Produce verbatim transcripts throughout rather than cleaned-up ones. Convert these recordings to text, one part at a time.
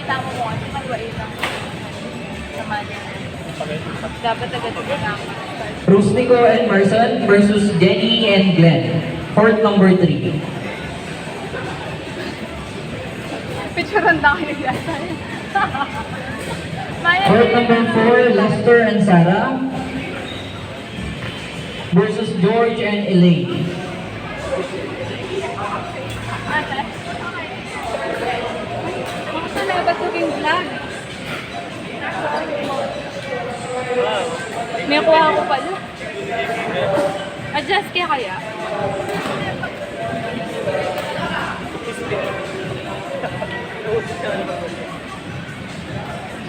Tama mo kasi, maluwait lang. Sa mali. Dapat agad-agad na. Rusnico and Marson versus Jenny and Glenn. Court number three. Picturean na kayo yata. Maya. Court number four, Lester and Sarah versus George and Elaine. Ate. Baka na ba ito yung vlog? May kuha ko pala. Adjust kaya kaya?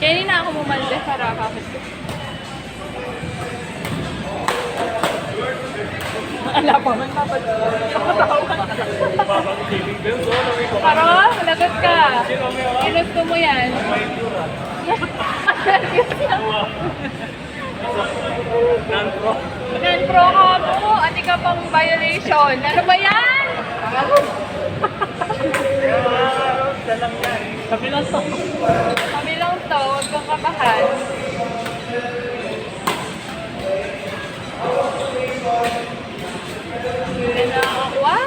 Kaya na ako mumalde para kapit ko. Ala pa man, dapat. Paro, lagot ka. Ginusto mo yan. Non-pro. Non-pro ka po. Ati ka pang violation. Ano ba yan? Sabi lang to. Sabi lang to. Huwag kang kabahan. Hindi na nakakuha.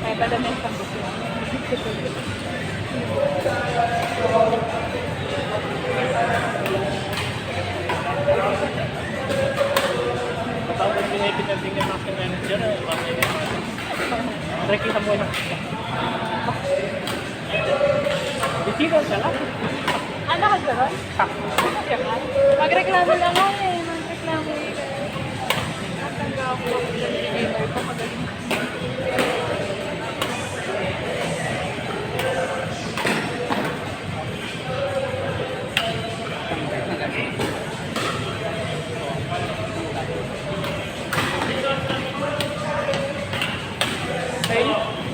Ay, pala may isang gusto. Tapos pinipinagding ng mga manager, eh, bakit? Reklamo lang. Bisihan siya lang. Ano ka, Jaron? Ano ka, Jaron? Magreklamo lang nga eh. Magreklamo lang. Ang tanda ko, ang gamer ko, magaling.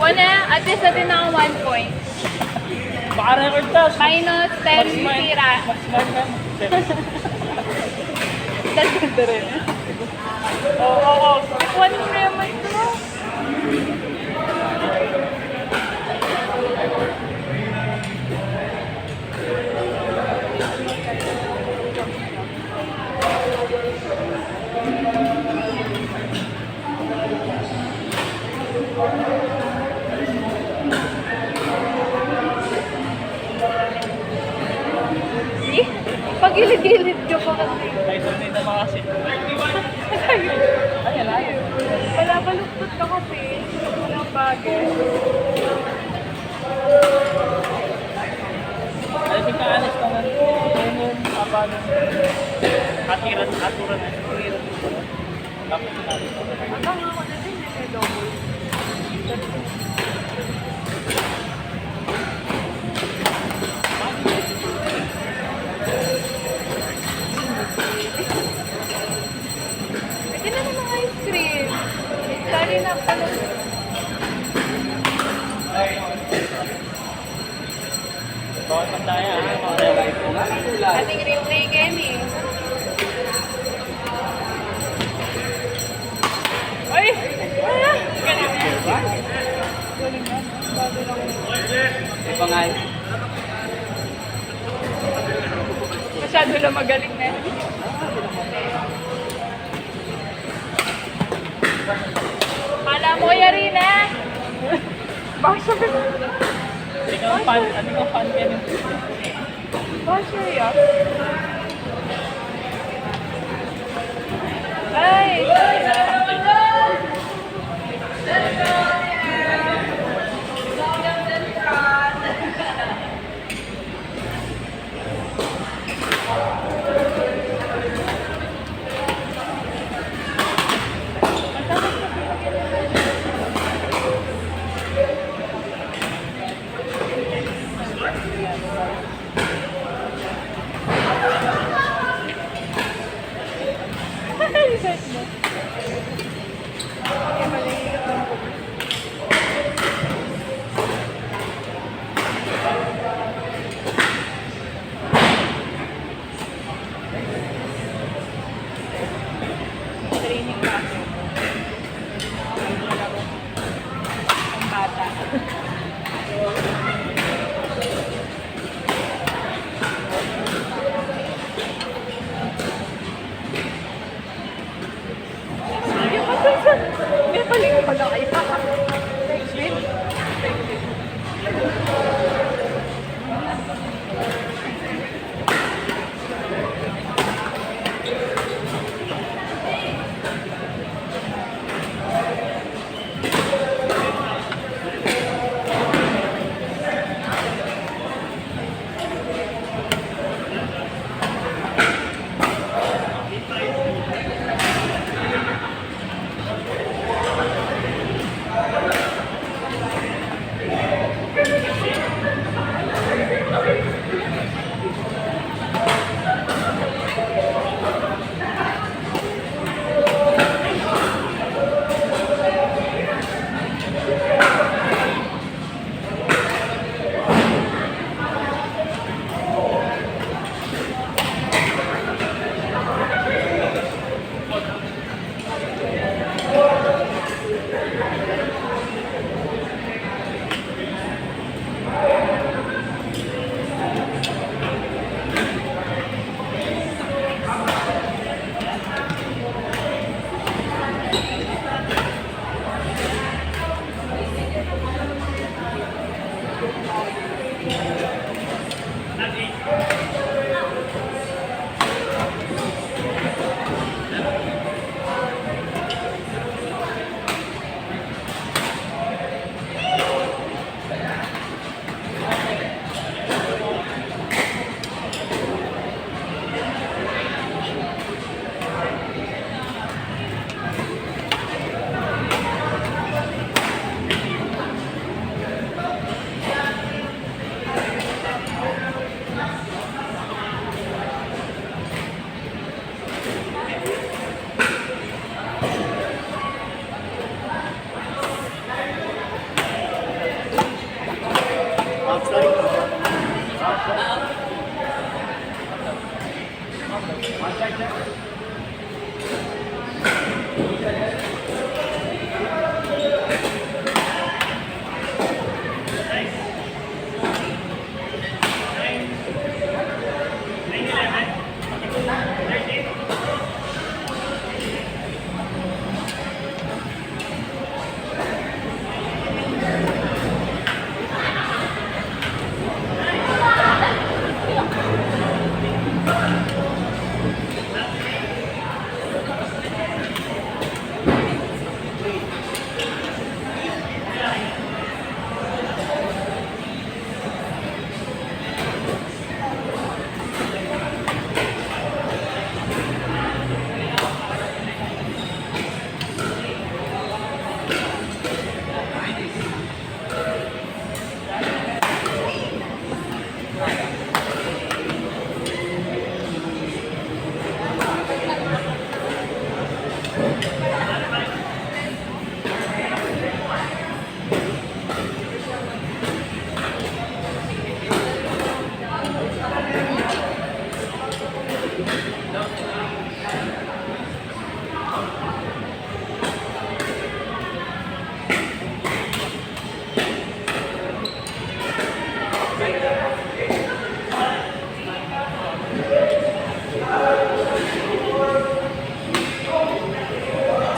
Wala, at least natin naka one point. Baka record to. Minus ten sira. Mas smart na. Dali, dali. Oo, oo. One naman to. Eh, pagilid-ilid ka pa kasi. Ay, tunay na mga si- Ay, ay, ay. Wala, baluktot ka kasi. Walang bagay. Ay, di ka alis naman. Yun yung apa nung aturan, aturan, aturan. Tapos na. Hanggang ako na din, eh, may double. Ito na naman ice cream. Dali na pala. Bawal pa tayo, ha? Ating replay game, eh. Ay! Ah! Galing. Galing na. Bago lang. May pangalan. Masyado na magaling na. Kala mo, yari na. Basher. Ikaw fan, ano ka fan ka nun? Basher, ya. Ay.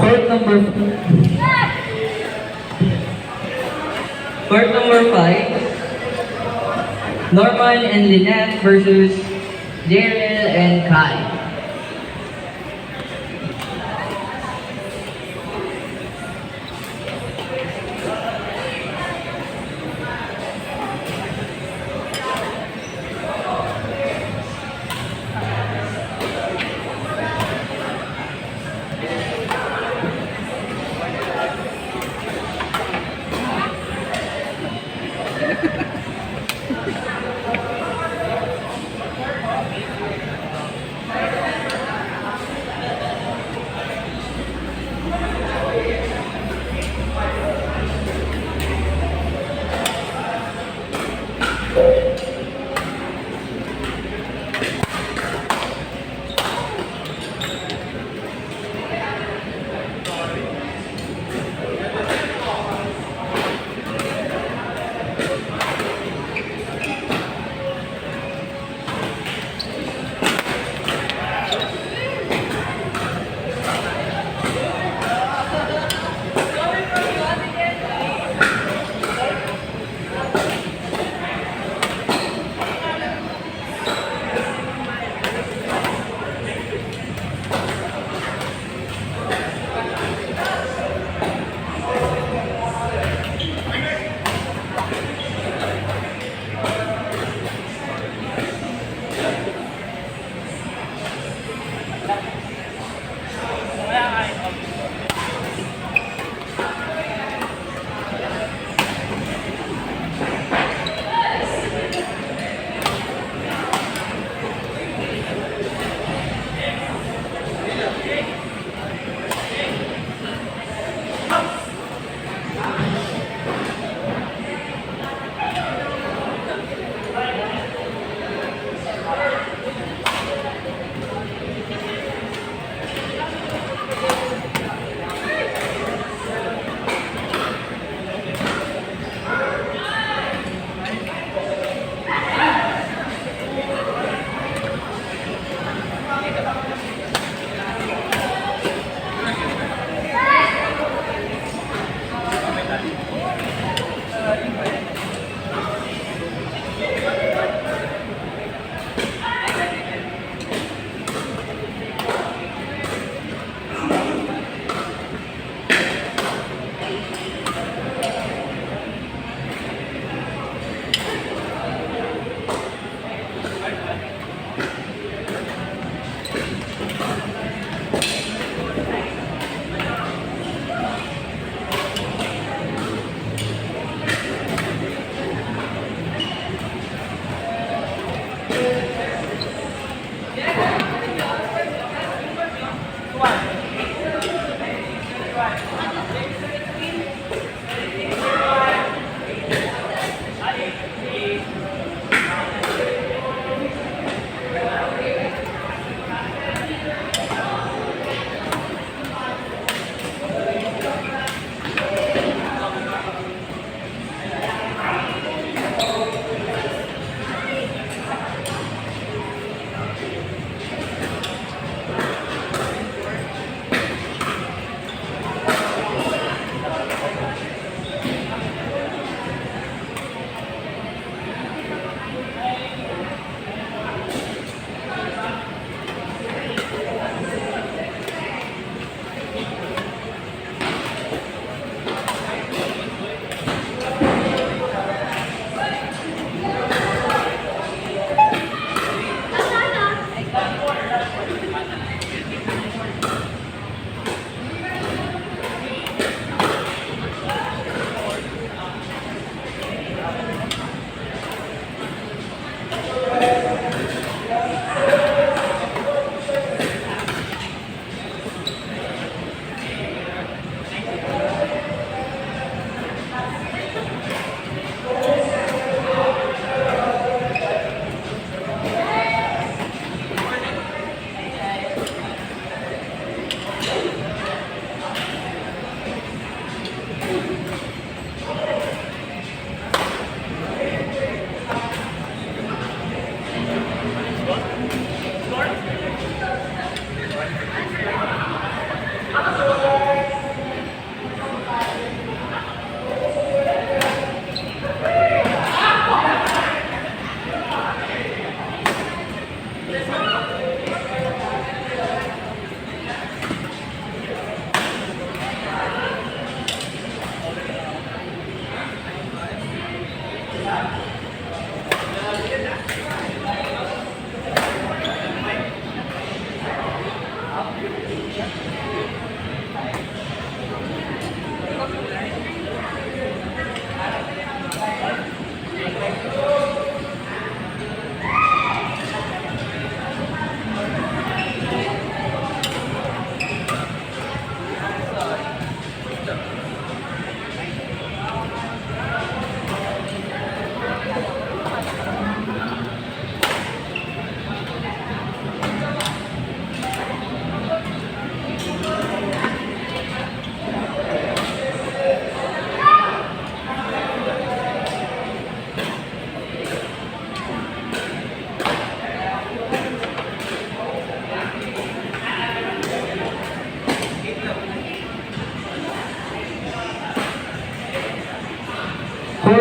Court number, court number five, Norman and Lynette versus Daryl and Kai.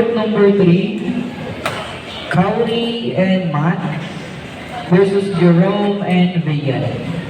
Number three, Kaori and Matt versus Jerome and Vian.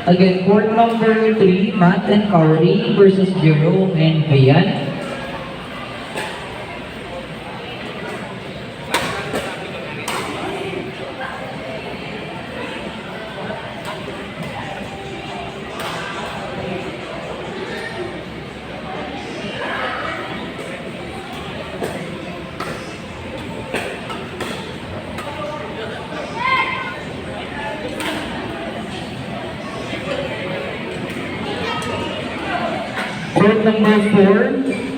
Again, court number three, Matt and Kaori versus Jerome and Vian. Court number four,